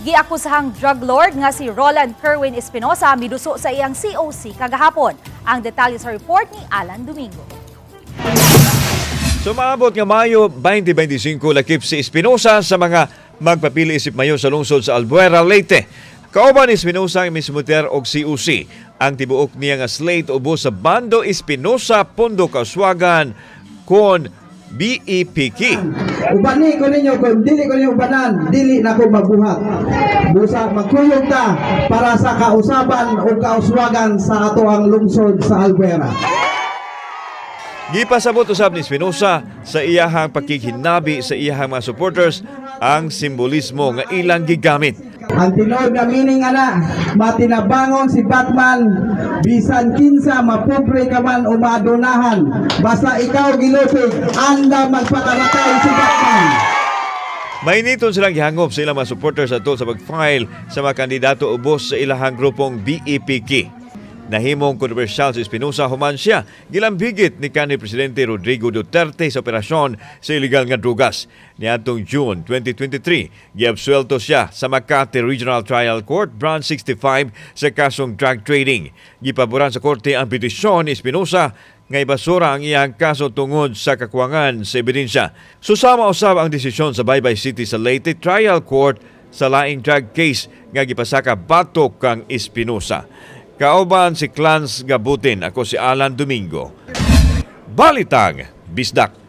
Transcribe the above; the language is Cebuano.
Giakusahang drug lord nga si Roland Kerwin Espinosa miduso sa iyang COC kagahapon. Ang detalye sa report ni Alan Domingo. Sumabot nga Mayo 2025, lakip si Espinosa sa mga magpapili isip mayor sa lungsod sa Albuera, Leyte. Kauban ni Espinosa ang mismuter og COC. Ang tibuok niya nga slate ubos sa Bando Espinosa Pondo Kauswagan kon BEPK. Ubani ko ninyo, kung dili ko ninyo ubanan, dili na ko magbuhat. Busa magkuyog ta para sa kausaban o kauswagan sa ato ang lungsod sa Albuera. Gipasabot usab ni Espinosa sa iyahang pakighinabi sa iyahang mga supporters ang simbolismo nga ilang gigamit. Ang tinuod nga meaning ana, matinabangon si Batman bisan kinsa, mapobre ka man o madunahan. Basta ikaw gilupig, anda magpakamatay si Batman. Mainiton silang gihangop sa ilang mga supporters atol sa pag-file sa mga kandidato ubos sa ilahang grupong BEPK. Nahimong kontrobersyal si Espinosa human siya gilambigit ni kanhi Presidente Rodrigo Duterte sa operasyon sa ilegal nga drugas. Niadtong June 2023, giabsuelto siya sa Makati Regional Trial Court Branch 65 sa kasong drug trading. Gipaboran sa korte ang petisyon ni Espinosa nga ibasura ang iyang kaso tungod sa kakuwangan sa ebidensya. Susama usab ang desisyon sa Baybay City sa Leyte Trial Court sa laing drug case nga gipasaka batok kang Espinosa. Kauban si Clans Gabutin, ako si Alan Domingo. Balitang Bisdak.